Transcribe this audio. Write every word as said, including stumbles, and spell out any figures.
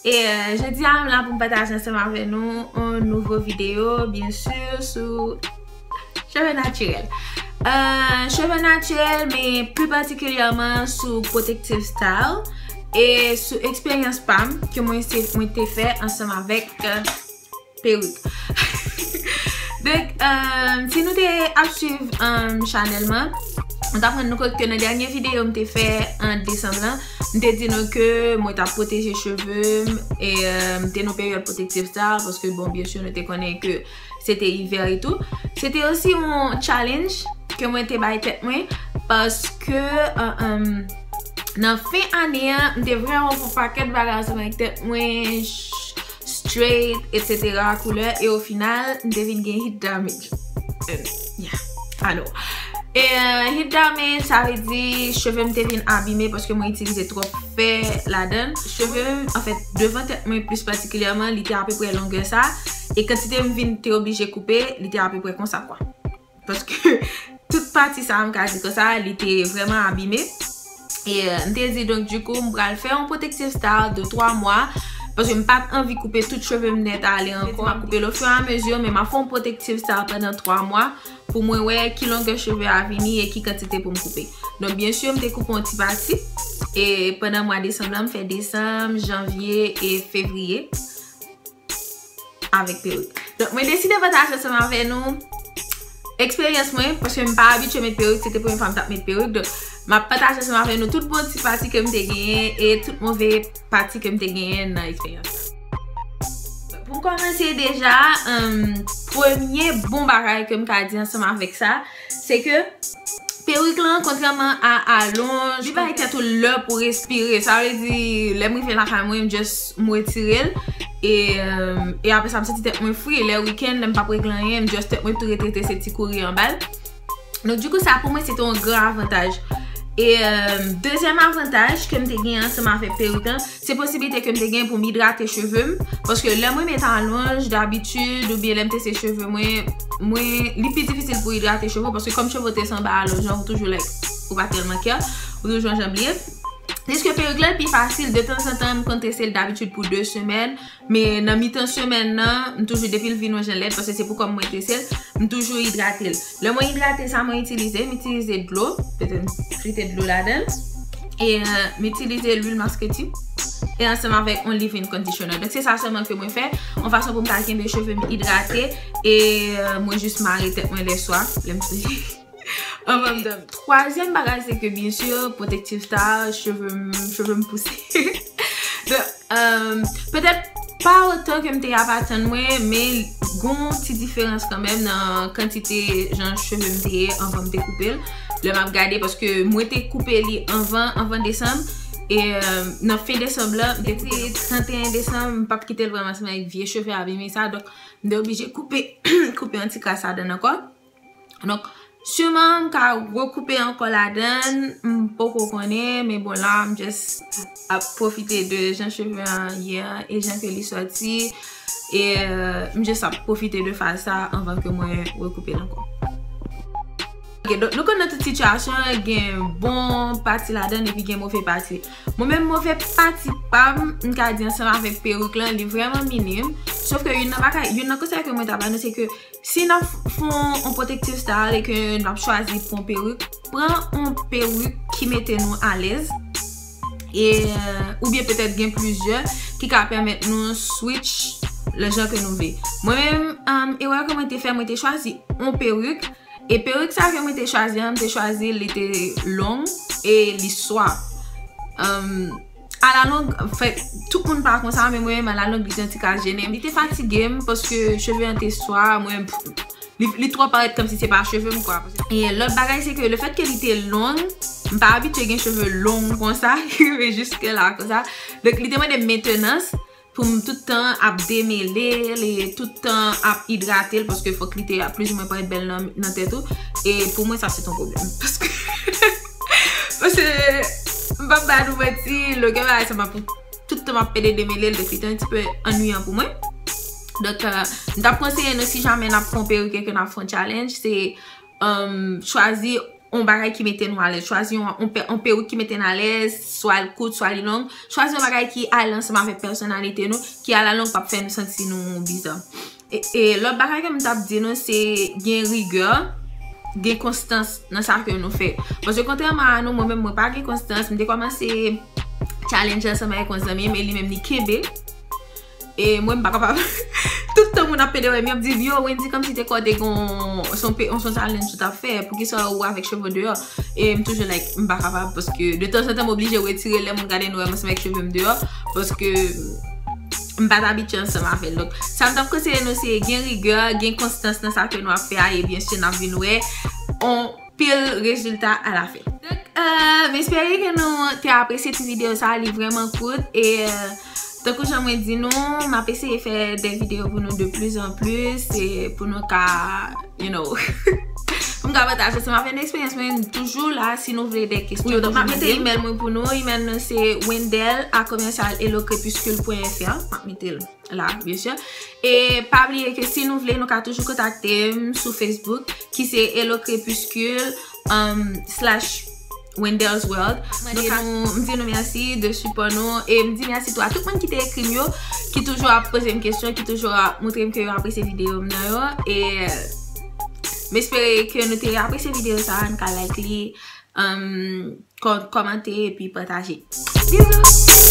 E euh, jodi a, m la pou m pataje ansanm avè nou yon nouvo videyo, byen si, sou cheve natirèl. Euh, cheve natirèl, men pli patikilyèman sou protective style e sou eksperyans pa m ke mwen se mwen te fè ansanm avèk euh, perik. Donk, euh, si nou te ap swiv euh, chanèl mwen, nou t ap rann nou kont ke nan dènye videyo m te fè an desanm lan, m te di nou ke mwen t ap pwoteje cheve m e euh, m te nan peryòd protective style paske, bon, byen si, nou te konnen ke se te ivè e tou. Se te osi yon challenge ke mwen te bay tèt mwen paske euh, euh, nan fen ane a, m te vrèman fè yon pakèt bagay ansanm avèk tèt mwen, straight, et cetera, koulè, e o final, m te vin gen heat damage. Euh, yeah, I know. E euh, heat damage, sa vle di cheve m te vin abime paske mwen itilize twòp fè ladan l. Cheve m, anfèt, devan tèt mwen plis patikilyèman, li te apeprè longè sa. E kantite m vin te oblije koupe, li te apeprè konsa, kwa. Paske tout pati sa, m ka di konsa, li te vrèman abime. E euh, m te di, donk, dikou, m pral fè yon protective style de twa mwa. Paske m pa t anvi koupe tout cheve m nèt ale ankò. M ap koupe l ofiramezu, men m ap fè yon protective style pandan twa mwa pou mwen wè ki longè cheve a vini e ki kantite pou m koupe. Donk, byen si, m te koupe yon ti pati. E pandan mwa desanm lan, m fè desanm, janvye e fevriye avèk perik. Donk, mwen deside pataje ansanm avè nou eksperyans mwen, paske m pa abitye met perik, se te premye fwa m t ap met perik. Donk, m ap pataje ansanm avè nou tout bon ti pati ke m te genyen e tout move pati ke m te genyen nan eksperyans la. Pou m kòmanse deja, um, premye bon bagay ke m ka di ansanm avèk sa, se ke perik lan, kontrèman a alonj, li bay tèt ou lè pou respire. Sa vle di, lè m rive lakay mwen, m just, m retire l. E, euh, e apre sa, m santi tèt mwen fri. Lè wikenn, lè m p ap regle anyen, m just tèt mwen tou ret rete se ti kouri anba l. Donk, dikou, sa pou mwen, se te yon gran avantaj. E, euh, dezyèm avantaj ke m te gen ansanm avèk perik lan, se posiblite ke m te gen pou m idrate cheve m. Paske lè mwen met alonj, dabitid, oubyen lè m te se cheve mwen, mwen, li pi difisil pou idrate cheve w, paske kòm cheve w te sanba alonj, ou toujou, like, ou pa tèlman care, ou toujou jan bliye. Diske perik lan pi fasil, de tanzantan, m konn trese l dabitid pou de semèn, men nan mitan semèn nan, m toujou, depi l vin yon jan lèd, paske se pou kòm mwen trese l, m toujou idrate l. Lè mwen idrate sa, mwen itilize, m itilize dlo, petèt m frite dlo ladan l, e euh, m itilize lwil maske ti, e ansanm avèk yon leave-in conditioner. Donk, se sa sèlman ke mwen fè, yon fason pou m ka kenbe cheve m idrate, e euh, mwen jis mare tèt mwen lèswa, lè m anvan m dòmi. Twazyèm bagay, se ke, byen si, protective style, cheve m, cheve m pouse. Donk, euh, petèt pa otan ke m te ap atann mwen, men gon ti diferans kanmenm nan kantite jan cheve m te ye anvan m te koupe l. Lè m ap gade, paske mwen te koupe li anvan, anvan desanm, e euh, nan fen desanm lan, depi tranteyen desanm, m p ap kite l vrèman ansanm avèk vye cheve abime sa, donk m te oblije koupe, koupe yon ti kras ladan l ankò. Donk, siman m ka rekoupe ankò ladan l, m poko konnen, men bon, la, m just ap pwofite de jan cheve an ye a e jan ke li sòti. E euh, m just ap pwofite de faz sa anvan ke mwen rekoupe l ankò. Ok, donk, nou konn nan tout sitiyasyon, gen bon pati ladan l epi gen move pati. Mwen menm, move pati pa m, m ka di ansanm avèk perik lan, li vrèman minim. Sof ke youn nan bagay, youn nan konsèy ke mwen ta ba nou, se ke si n ap f-, fè yon protective style e ke n ap chwazi pran perik, pran yon perik ki mete nou alèz. E, euh, oubyen petèt gen plizyè ki ka pèmèt nou switch le jan ke nou vle. Mwen menm, um, erè ke mwen te fè, mwen te chwazi yon perik. E perik sa ke mwen te chwazi an, mwen te chwazi l, li te long e li swa. Um, alalong, fè, tout moun pa konsa, men mwen menm alalong li te yon ti ka jennen m. Li te fatige m paske cheve an te swa, mwen, li, li twò parèt kòmsi se pa cheve m, kwa. E lòt bagay, se ke lefètke li te long, m pa abitye gen cheve long konsa, ki rive jiske la konsa. Donk, li te mande m mentenans pou m tout tan ap demele l e tout tan ap idrate l, paske fòk li te plizoumwen parèt bèl nan, nan tèt ou. E pou mwen, sa se t on pwoblèm. Paske, paske, m p ap ba nou manti, longè bagay sa m ap, tout tan m ap pede demele l, donk li te yon ti pe annuyan pou mwen. Donk, euh, m t ap konseye nou, si jamè n ap pran perik e ke n ap fè yon challenge, se, euh, chwazi yon bagay ki mete nou alèz. Chwazi yon, yon, pe- yon perik ki mete n alèz, swa l kout, swa li long. Chwazi yon bagay ki ale ansanm avèk pèsonalite nou, ki alalong p ap fè nou santi nou biza. E, e lòt bagay ke m t ap di nou, se gen rigè, gen konstans nan sa ke nou fè. Paske kontrèman a nou, mwen menm, mwen pa gen konstans. M te kòmanse challenge ansanm avèk yon zanmi m, e li menm li kenbe. E mwen, m pa kapab. Tout tan moun ap pede wè m, y ap di m, "Yo, Wendy, kòmsi te kwè w te gon, se yon pe- se yon challenge ou t ap fè. Poukisa ou avèk cheve w deyò?" E m toujou like, m pa kapab, paske de tanzantan m oblije retire lè moun gade nou wè m ansanm avèk cheve m deyò, paske m pa t abitye ansanm avè l. Donk, sa m t ap konseye nou, se gen rigè, gen konstans nan sa ke nou ap fè a, e byen si n ap vin wè on pil rezilta alafen. Donk, euh, m espere ke nou te apresye ti videyo sa, li vrèman kout, e euh, tankou jan mwen di nou, m ap eseye fè de videyo pou nou de plus en plus, e pou nou ka, you know, pou m ka pataje ansanm avè nou eksperyans mwen, m toujou la, si nou vle de kesyon. Wi, donk, m ap mete email mwen pou nou, email nou se wendell a commercial hello crepuscule point f r, m ap mete l la, byen si. E pa bliye ke si nou vle, nou ka toujou kontakte m sou Facebook, ki se Hello Crepuscule, um, slash Wendell's World. Mwen di nou, m di nou mèsi de sipò nou, e m di mèsi tou a tout moun ki te ekri m yo, ki toujou ap poze m kesyon, ki toujou ap montre m ke yo apresye videyo m nan yo, e m espere ke nou te apresye videyo sa, n ka like li, um, kò- kòmante epi pataje. Bizou!